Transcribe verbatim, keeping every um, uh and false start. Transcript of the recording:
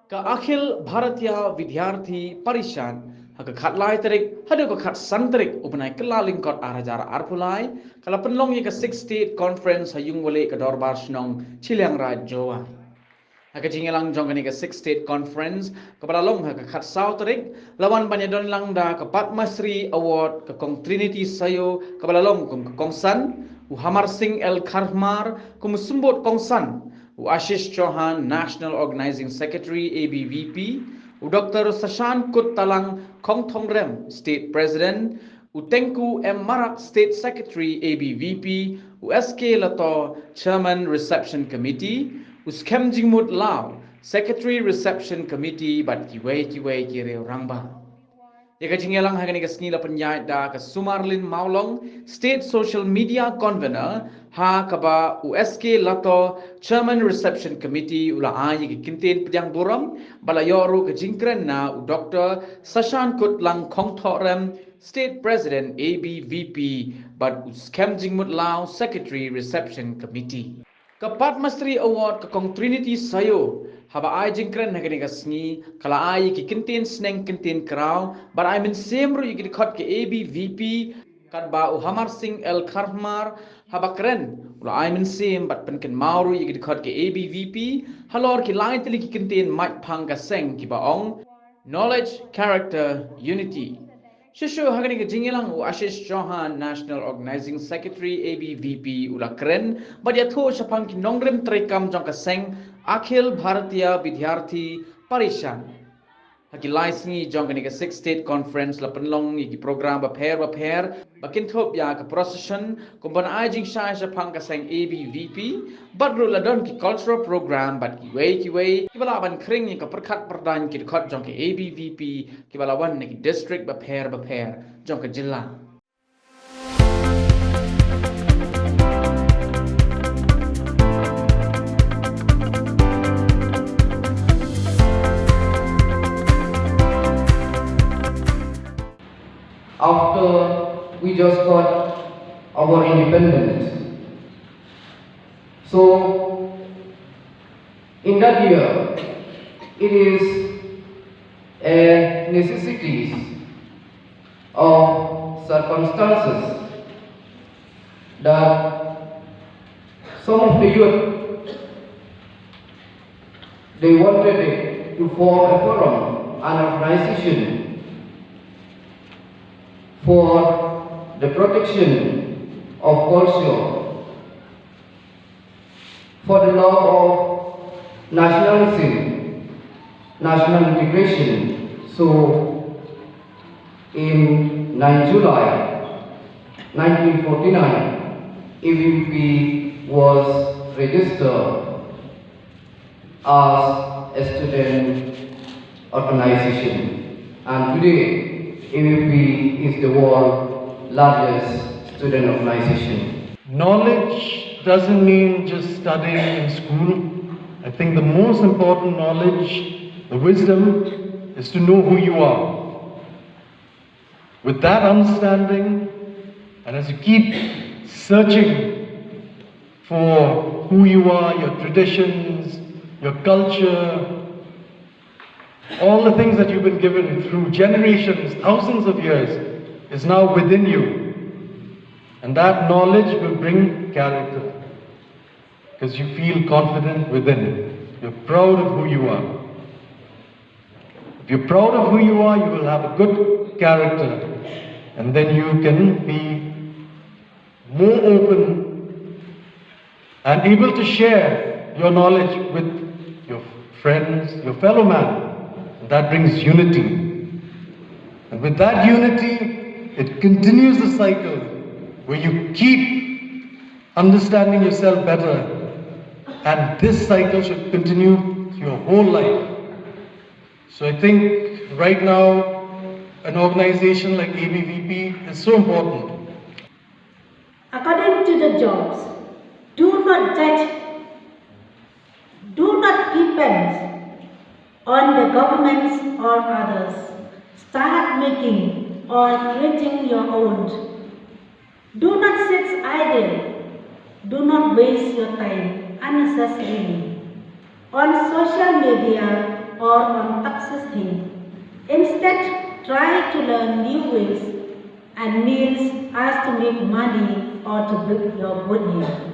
Ka Akhil Bharatiya Vidyarthi Parishad, ha ka khatlai tarik haduh ka khatsan tarik u bnai Kyllalyngkot ar hajar arphew lai, ka la pynlong ïa ka Six State Conference ha Yungwaleh, ka Dorbar Shnong, Chilliangraij, Jowai. Ha ka jingïalang jong kane ka Six State Conference, kaba la long ha ka khatsaw tarik, la wan ban ïadon lang da ka Padma Shri Award ka Kong Trinity Sayo, kaba la long kum ka kongsan, u Hamar Singh L Kharhmar kum u symbud kongsan, u Ashish Chauhan, National Organizing Secretary, A B V P, u Doctor Sashan Kutlang Khongthongrem, State President, u Tengku M Marak, State Secretary, A B V P, u S K Lato, Chairman, Reception Committee, u Skhem Jingmut Law, Secretary, Reception Committee, bad kiwei kiwei ki riew rangbah. Ïa ka jingïalang ha kane ka sngi la pynïaid da ka Sumarlin Mawlong, State Social Media Convener, ha kaba u S K Lato, Chairman, Reception Committee, u la ai ïa ki kyntien pdiang burom, bad la ïoh ruh ka jingkren na u Doctor Sashan Kutlang Khongthongrem, State President, A B V P, bad u Skhem Jingmut Law, Secretary, Reception Committee. Ka Padma Shri Award ka Kong Trinity Sayo, haba ai jingkren ha kane ka sngi, ka la ai ïa ki kyntien sneng kyntien kraw, bad ai mynsiem ruh ïa ki dkhot ka A B V P, katba u Hamar Singh L Kharhmar, haba kren, u la ai mynsiem bad pynkynmaw ruh ïa ki dkhot ka A B V P, halor ki lai tylli ki kyntien maitphang ka seng kiba ong, Knowledge, Character, Unity. Shuh shuh ha kane ka jingïalang u Ashish Chauhan, National Organizing Secretary, A B V P, u la kren bad ïathuh shaphang ki nongrim treikam jong ka seng Akhil Bharatiya Vidyarthi Parishad. Ha ki lai sngi jong kane ka Six State Conference la pynlong ïa ki program bapher bapher, ba kynthup ïa ka procession, kum ban ai jingshai shaphang ka seng A B V P, bad ruh la don ki cultural program bad kiwei kiwei kiba lah ban khring ïa ka pyrkhat pyrdaiñ ki dkhot jong ka A B V P kiba la wan na ki district bapher bapher jong ka jylla. After we just got our independence. So, in that year, it is a necessity of circumstances that some of the youth, they wanted it to form a forum, an organization for the protection of culture, for the love of nationalism, national integration. So, in nine July nineteen forty-nine, A B V P was registered as a student organization. And today, A B V P is the world largest student organization. Knowledge doesn't mean just studying in school. I think the most important knowledge, the wisdom, is to know who you are. With that understanding, and as you keep searching for who you are, your traditions, your culture, all the things that you've been given through generations, thousands of years, is now within you. And that knowledge will bring character, because you feel confident within. You're proud of who you are. If you're proud of who you are, you will have a good character, and then you can be more open and able to share your knowledge with your friends, your fellow man. And that brings unity. And with that unity, it continues the cycle where you keep understanding yourself better. And this cycle should continue your whole life. So I think right now, an organization like A B V P is so important. According to the jobs, do not judge, do not keep pen, on the government's or others. Start making or creating your own. Do not sit idle. Do not waste your time unnecessarily on social media or on toxic thing. Instead, try to learn new ways and means as to make money or to build your good name.